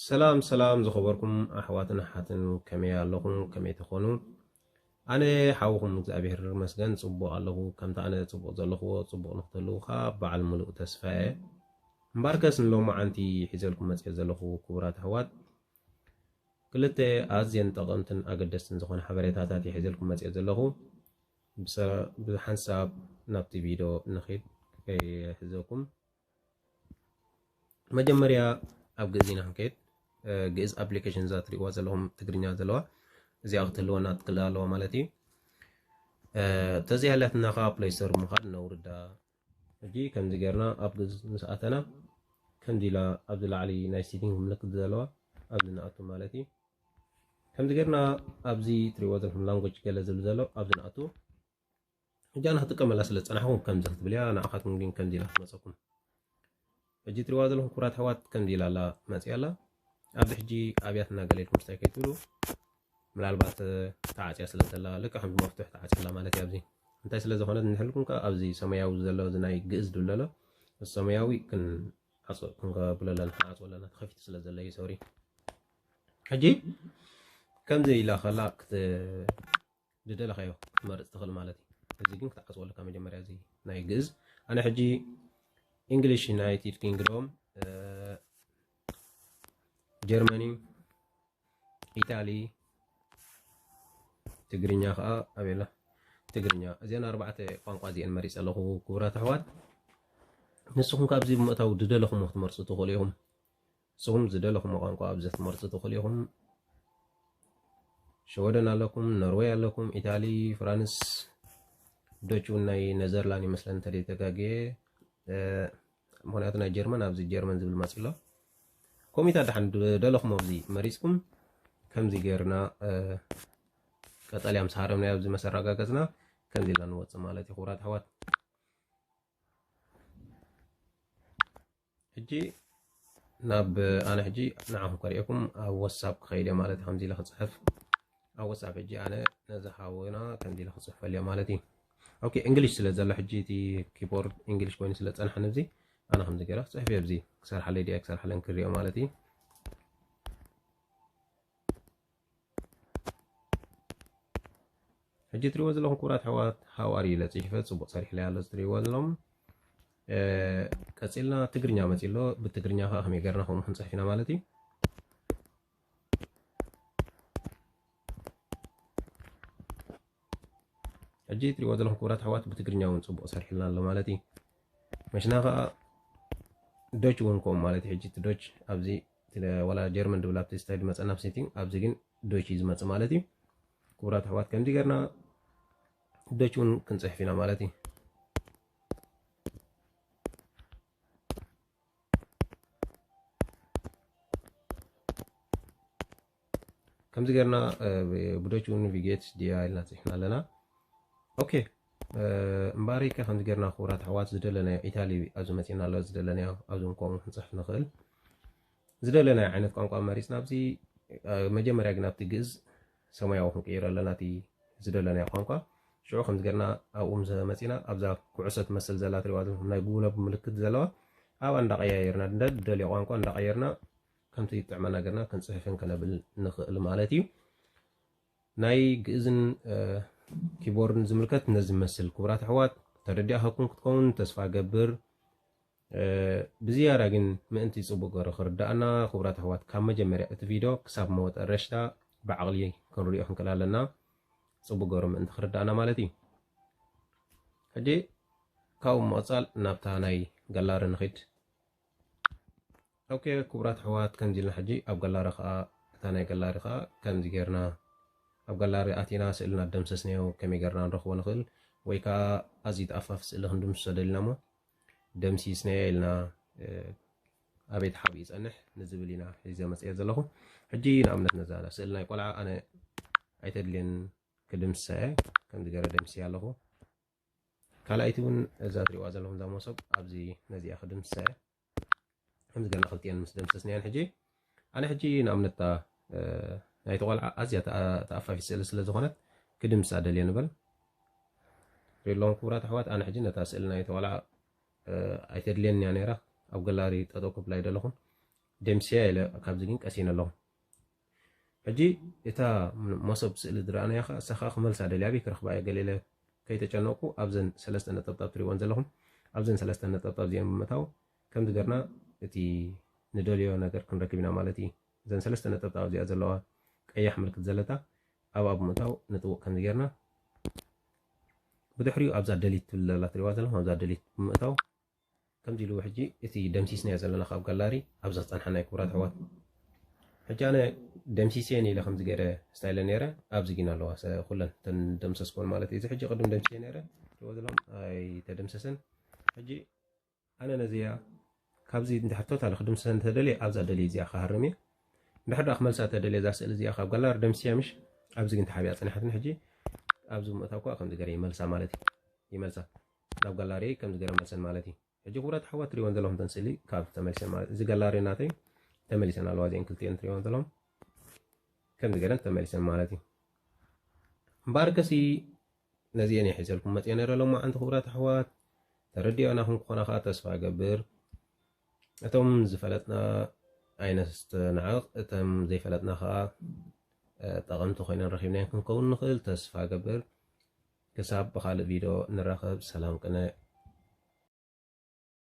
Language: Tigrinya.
ሰላም ሰላም ዝኸበርኩም ኣሕዋትን ኣሓትን፣ ከመይ ኣለኹም? ከመይ ትኾኑ? ኣነ ሓውኹም እግዚኣብሔር ይመስገን ጽቡቕ ኣለኹ። ከምቲ ኣነ ጽቡቕ ዘለኹዎ ጽቡቕ ንኽትህልዉ ኸኣ በዓል ምሉእ ተስፋ እየ። እምበኣርከስ ንሎማዓንቲ ሒዘልኩም መጺኤ ዘለኹ ክቡራት ኣሕዋት፣ ክልተ ኣዝየን ጠቐምትን ኣገደስትን ዝኾነ ሓበሬታታት እየ ሒዘልኩም መጺኤ ዘለኹ። ብሰ-፣ ብሓንሳብ ናብቲ ቪድዮ ንኺድ ከይሕዘኩም። መጀመርያ ኣብ ግእዝ ኢና ክንከይድ። እ፣ ግእዝ ኣፕሊኬሽን እዛ ትሪእዋ ዘለኹም ትግርኛ ዘለዋ፣ እዚኣ ክትህልወና ትክእል ኣለዋ ማለት እዩ። እ፣ ተዘይሃልያትና ከዓ ፕሌይ ስቶር ብምኻድ ነውርዳ። ሕጂ ከምዚ ጌርና ኣብ ግእዝ ምስ ኣተና፣ ከምዚ ኢላ ኣብዚ ላዕሊ ናይ ሴቲንግ ምልክት ዘለዋ ኣብዚ ንኣቱ ማለት እዩ። ከምዚ ጌርና ኣብዚ ትሪእዎ ዘለኹም ላንጉጅ ገለ ዝብል ዘሎ ኣብዚ ንኣቱ። ሕጂ ኣነ ክጥቀመላ ስለ ዝጸናሕኩ ከምዚ ክትብል እያ፣ ንዓኻትኩም ግን ከምዚ ኢላ ትመጸኩም። ሕጂ ትሪእዋ ዘለኹም ክቡራት ኣሕዋት ከምዚ ኢላ ኣላ መጺኣ ኣላ። ኣብዚ ሕጂ ኣብያትና ገለ ኢልኩም ስታይ ከይትብሉ፣ ምናልባት፣ እ፣ ተዓጽያ ስለ ዘላ፣ ልክዕ ከምዚ መፍትሕ ተዓጽያ ኣላ ማለት እዩ። ኣብዚ እንታይ ስለ ዝኾነት ንሕልኩም ከኣ ኣብዚ ሰማያዊ ዘሎ እዚ ናይ ግእዝ ድብል ኣሎ፣ እዚ ሰማያዊ ክን-፣ ዓጽ-፣ ክንከብሎ ኣለና፣ ክንዓጽዎ ኣለና፣ ተኸፊቱ ስለ ዘሎ እዩ፣ ሶሪ። ሕጂ ከምዚ ኢላ ከላ ክት-፣ ዝደለኻዮ ክትመርጽ ትኽእል ማለት እዩ። እዚ ግን ክትዓጽዎ ኣለካ መጀመርያ፣ እዚ ናይ ግእዝ። ኣነ ሕጂ እንግሊሽ ዩናይትድ ኪንግዶም፣ እ፣ ጀርመኒ፣ ኢታሊ፣ ትግርኛ ከኣ ኣበይ ኣላ? ትግርኛ። እዘን ኣርባዕተ ቋንቋ እዚአን መሪጸ ኣለኹ ክቡራት ኣሕዋት። ንስኹም ካብዚ ብምእታው ዝደለኹሞ ክትመርጹ ትኽእሉ ኢኹም። ንስኹም ዝደለኹሞ ቋንቋ ኣብዚ ክትመርጹ ትኽእሉ ኢኹም። ሸወደን ኣለኩም፣ ኖርዌይ ኣለኩም፣ ኢታሊ፣ ፍራንስ፣ ዶች እውን ናይ ነዘርላንድ ይመስለኒ እንተደይተጋግየ። እ፣ ምኽንያቱ ናይ ጀርመን ኣብዚ ጀርመን ዝብል መጺኡ ኣሎ። ኮሚታ ደሓን ዝደለኹም ኣብዚ መሪጽኩም ከምዚ ጌርና፣ እ፣ ቀጠልያ ምስ ሃረምናዮ ኣብዚ መሰረጋገጽና ከምዚ ኢልና ንወጽእ ማለት እዩ ክቡራት ኣሕዋት። ሕጂ ናብ ኣነ ሕጂ ንዓኹም ከርእየኩም ኣብ ዋትሳፕ ክኸይድ እየ ማለት እዩ። ከምዚ ኢለ ክጽሕፍ ኣብ ዋትሳፕ ሕጂ ኣነ ነዚ ሓውና ከምዚ ኢለ ክጽሕፈሉ እየ ማለት እዩ። ኦኬ፣ እንግሊሽ ስለ ዘሎ ሕጂ እቲ ኪቦርድ እንግሊሽ ኮይኑ ስለ ዝጸንሐኒ ኣብዚ ኣነ ከምዚ ገይረ ክጽሕፍ እየ። ኣብዚ ክሰርሓለይ ድየ ክሰርሓለን ክርእዮ ማለት እዩ። ሕጂ ትሪእዎ ዘለኹም ክቡራት ኣሕዋት፣ how are you ኢለ ጽሒፈ ጽቡቕ ሰሪሕለይ ኣሎ። እዚ ትሪእዎ ዘለኹም፣ እ፣ ቀጺልና ትግርኛ መጺኡ ኣሎ። ብትግርኛ ከኣ ከመይ ጌርና ከምኡ ክንጽሕፍ ኢና ማለት እዩ። ሕጂ ትሪእዎ ዘለኹም ክቡራት ኣሕዋት ብትግርኛ እውን ጽቡቕ ሰሪሕልና ኣሎ ማለት እዩ። መሽና ከኣ ዶች እውን ከምኡ ማለት እዩ። ሕጂ እቲ ዶች ኣብዚ እቲ ዋላ ጀርመን ድብል ኣብቲ ስታይ ዝመጸና ኣብ ሴቲንግ፣ ኣብዚ ግን ዶች እዩ ዝመጽእ ማለት እዩ። ክቡራት ኣሕዋት ከምዚ ጌርና ዶች እውን ክንጽሕፍ ኢና ማለት እዩ። ከምዚ ጌርና፣ እ፣ ብዶች እውን ቪጌት ድያ ኢልና ጽሒፍና ኣለና። ኦኬ፣ እ፣ እምበኣር ከ ከምዚ ጌርና ክቡራት ኣሕዋት ዝደለናዮ ኢታሊ ኣብዚ መጺእና ኣሎ፣ ዝደለናዮ ኣብዚ እውን ከምኡ ክንጽሕፍ ንኽእል። ዝደለናዮ ዓይነት ቋንቋ መሪጽና ኣብዚ፣ እ፣ መጀመርያ ግን ኣብቲ ግእዝ ሰማያዊ ክንቅይሮ ኣለና እቲ ዝደለናዮ ቋንቋ። ሽዑ ከምዚ ጌርና ኣብኡ ምስ መጺና ኣብዛ ኩዕሶ ትመስል ዘላ ትሪእዋ ዘለኹም ናይ ጉግል ምልክት ዘለዋ ኣብኣ እንዳቐያየርና እንደ-፣ ዝደልዮ ቋንቋ እንዳቐየርና ከምቲ ይጥዕመና ጌርና ክንጽሕፍን ከነብል ንኽእል ማለት እዩ። ናይ ግእዝን፣ እ፣ ኪቦርድን ዝምልከት ነዚ ዝመስል ክቡራት ኣሕዋት ተረዲኣኸኩም ክትከውን ተስፋ እገብር። እ፣ ብዝያዳ ግን ምእንቲ ጽቡቕ ገይሩ ክርድኣና ክቡራት ኣሕዋት ካብ መጀመርያ እቲ ቪድዮ ክሳብ መወጠረሽታ ብዓቕሊ ክንርእዮ ክንክእል ኣለና። ጽቡቕ ገይሩ ምእንቲ ክርድኣና ማለት እዩ። ሕጂ ካብኡ ምቕጻል ናብታ ናይ ገላሪ ንኺድ። ኦኬ፣ ክቡራት ኣሕዋት፣ ከምዚ ኢልና ሕጂ ኣብ ገላሪ ኸኣ፣ እታ ናይ ገላሪ ኸኣ ከምዚ ጌርና ኣብ ገላሪ ኣቲና ስእልና ደምሰስናዮ ከመይ ጌርና ንረኽቦ ንኽእል፣ ወይ ከኣ ኣዝዩ ተኣፋፊ ስእሊ ክንድምስሶ ደሊና እሞ ደምሲስናዮ ኢልና፣ እ፣ ኣበይ ተሓቢኡ ይጸንሕ ንዝብል ኢና ሒዘ መጽኤ ዘለኹ። ሕጂ ንኣብነት ነዛ ስእሊ ናይ ቆልዓ ኣነ ኣይተድልየን ክድምስሳ እየ፣ ከምዚ ገይረ ደምስያ ኣለኹ። ካልኣይቲ እውን እዛ ትሪእዋ ዘለኹም እዛ መሶብ ኣብዚ ነዚኣ ክድምስሳ እየ። ከምዚ ገና ክልቲኤን ምስ ደምሰስናየን ሕጂ ኣነ ሕጂ ንኣብነት እታ፣ እ፣ ናይቲ ቆልዓ ኣዝያ ተኣ-፣ ተኣፋፊት ስእሊ ስለ ዝኾነት ክድምሳ ደልየ ንበል። ሪእለኹም ክቡራት ኣሕዋት፣ ኣነ ሕጂ ነታ ስእሊ ናይቲ ቆልዓ፣ እ፣ ኣይተድልየኒ እያ ነይራ። ኣብ ገላሪ ጠጠው ክብላ ይደለኹን። ደምሲያ ኢለ ካብዚ ግን ቀሲነ ኣለኹ። ሕጂ እታ መሶብ ስእሊ ዝረኣናያ ኸዓ እሳ ኸዓ ክመልሳ ደልያ ኣበይ ክረኽባ እየ ገለ ኢለ ከይተጨነቕኩ ኣብዘን ሰለስተ ነጠብጣብ ትሪእወን ዘለኹም ኣብዘን ሰለስተ ነጠብጣብ እዚአን ብምእታው ከምዚ ገርና እቲ ንደልዮ ነገር ክንረክብ ኢና ማለት እዩ። እዘን ሰለስተ ነጠብጣብ እዚኣ ዘለዋ ቀያሕ ምልክት ዘለታ ኣብኣ ብምእታው ንጥውቕ ከምዚ ገርና ብድሕሪኡ ኣብዛ ደሊት ትብል ዘላ ትሪእዋ ዘለኹም ኣብዛ ደሊት ብምእታው ከምዚ ኢሉ ሕጂ እቲ ደምሲስናዮ ዘለና ካብ ጋላሪ ኣብዛ ዝፀንሓና ክቡራት ኣሕዋት። ሕጂ ኣነ ደምሲሰን ኢለ ከምዚ ገይረ ስታይለ ነይረ ኣብዚ ግን ኣለዋ ኩለን ተን ደምሰስኮን ማለት እዩ። እዚ ሕጂ ቅድም ደምሲሰ ነይረ ትሪእዎ ዘለኹም ኣይተደምሰሰን። ሕጂ ኣነ ነዚያ ካብዚ እንድሕር ቶታል ክድምሰሰ እንተደልየ ኣብዛ ደልየ እዚኣ ክሃርም እየ። እንድሕር ደኣ ክመልሳ ተደልየ እዛ ስእሊ እዚኣ ካብ ጋላሪ ደምሲያ ምሽ ኣብዚ ግን ተሓቢኣ ፀኒሓትን ሕጂ ኣብዚ ምእታው ከዓ ከምዚ ገይረ ይመልሳ ማለት እዩ። ይመልሳ ናብ ጋላሪ ከምዚ ገይረ መልሰን ማለት እዩ። ሕጂ ክቡራት ኣሕዋት ትሪእወን ዘለኹም ተን ስእሊ ካብ ተመሊሰን ማለት እዚ ጋላሪ ናተይ ተመሊሰን ኣለዋ እዚአን ክልቲአን ትሪእወን ዘለኹም ከምዚ ገይረን ተመሊሰን ማለት እዩ። እምበኣር ከሲ ነዚአን እየ ሒዘልኩም መፅየ ነረ ሎማዓንቲ ክቡራት ኣሕዋት ተረዲኦና ክንኮና ከዓ ተስፋ እገብር። እቶም ዝፈለጥና ኣይነስተናዕቕ እቶም ዘይፈለጥና ከዓ ጠቐምቲ ኮይነን ረኺብናየን ክንከውን ንኽእል ተስፋ እገብር። ክሳብ ብኻልእ ቪድዮ ንራኸብ ሰላም ቅነ።